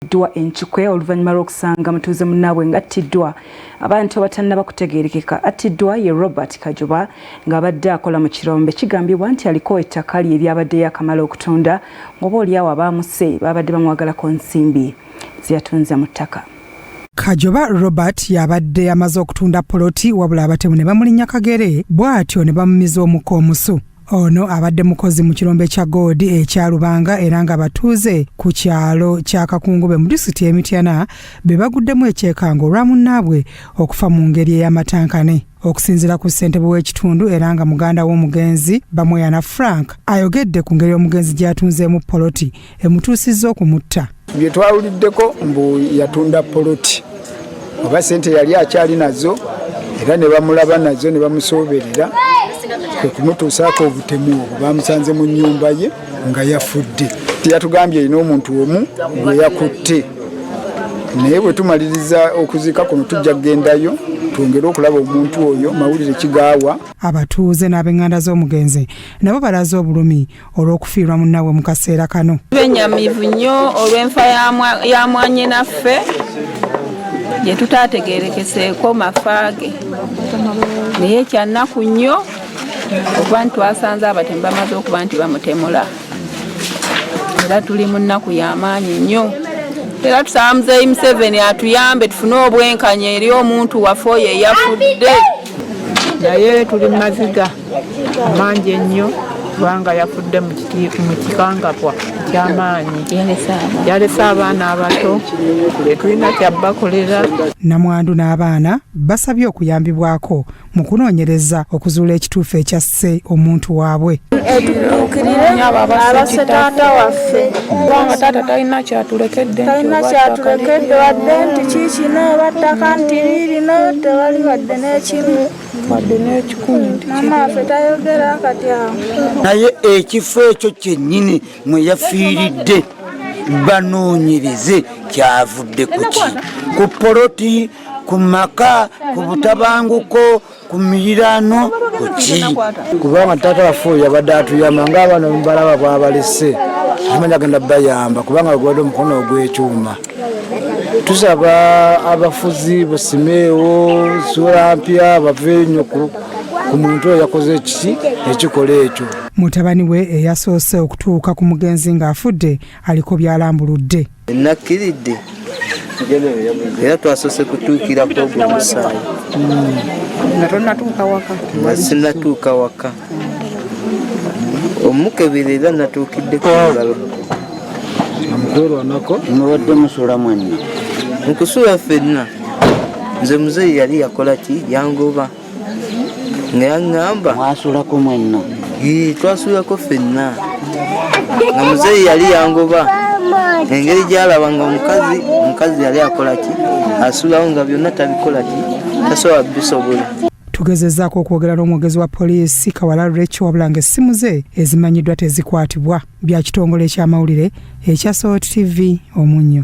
Baliddwa enkikwe oluvannyuma lw'okusanga mutuuze munnaabwe ng'attiddwa abantu abatannaba kutegeerekeka. Attiddwa ye Robert Kajoba ng'abadde akola mu kirombe. Kigambibwa nti aliko ettaka lye ly'abadde yaakamala okutunda ng'oba olyawo abaamuse baabadde bamwagalako nsimbi ze yatunze mu ttaka. Kajoba Robert y'abadde amaze okutunda poloti wabula abatemu ne bamulinnya kagere bw'atyo ne bamumiza omukka omusu. Ono abadde mukozi mu kirombe kya goodi ekya Lubanga era nga batuuze ku kyalo kya Kakungube mu disitulikiti y'e Mityana be baguddemu ekyekango olwa munnaabwe okufa mu ngeri ey'amatankane. Okusinziira ku ssentebe w'ekitundu era nga muganda w'omugenzi Bamweyana Frank ayogedde ku ngeri omugenzi gy'atunzeemu poloti emutuusizza okumutta. Bye twawuliddeko mbu yatunda poloti oba sente yali akyali nazo era ne bamulaba nazo ne bamusooberera kwe kumutuusaako obutemu obwo. Bamusanze mu nnyumba ye nga yafudde. Yatugambye erina omuntu omu gwe yakutte, naye bwe tumaliriza okuziika kuno tujja kugendayo twongere okulaba omuntu oyo mawulire kigaawa. Abatuuze n'ab'enganda z'omugenzi nabo balaze obulumi olw'okufiirwa munnaabwe mu kaseera kano. Benyamivu nnyo olw'enfa ya mwannyinaffe gye tutaategeerekeseeko mafa ge, naye kyannaku nnyo okuba nti twasanze abatemu bamaze okuba nti bamutemula, era tuli mu nnaku y'amaanyi nnyo. Era tusaba Muzeeyi Museveni atuyambe tufune obwenkanya eri omuntu waffe oyo eyafudde. Naye tuli mu maziga mangi ennyo kubanga yafudde mu kikangabwa eky'amaanyi, yalese abaana abato, tetulina kyabbakolera. Namwandu n'abaana basabye okuyambibwako mu kunoonyereza okuzuula ekituufu ekyasse omuntu waabwe. Etutuukirire abasse taata waffe kubanga taata talina kyatulekedde, talina kyatulekedde wadde nti kiikino oba ttaka nti liirino, tewali wadde n'ekimu wadde n'ekikumi. Maama waffe tayogera kati awo. Naye ekifo ekyo kyennyini mwe yafiiridde banoonyereze kyavudde kuki, ku poloti, ku maka, ku butabanguko, ku miriraano, ku ki? Kubanga taata waffe oyo yabadde atuyamba ng'abaana mubalaba bwabalese, tumanya agenda bayamba kubanga gubadde omukono ogw'ekyuma. Tusaba abafuzi basimeewo sula mpya bave nnyo ku muntu oyo yakoze ekiki ekikola ekyo. Mutabani we eyasoose okutuuka ku mugenzi ng'afudde aliko by'alambuludde. Nakkiridde era twasoose kutuukirako ogwo omusaayi. Nga tonnatuuka waka? Nga sinnatuuka waka. Omukebera era natuukidde ku ngalo. Amukwerwanako. Mubadde musula mwenna? Mukusula ffenna. Nze muzeeyi yali yakola ki? Yangoba. Nga yaŋŋamba. Mwasulako mwenna? Ee, twasulako ffenna. Nga muzeeyi yali yangoba. Engeri gy'alaba nga omukazi yali akola ki? Asulawo nga byonna tabikola ki? Tasobola bisobola. Tugezezzaako okwogera n'omwogezi wa poliisi Kawala Rachel wabula ng'essimu ze ezimanyiddwa tezikwatibwa. Bya kitongole ky'amawulire ekya Salt TV Omunnyo.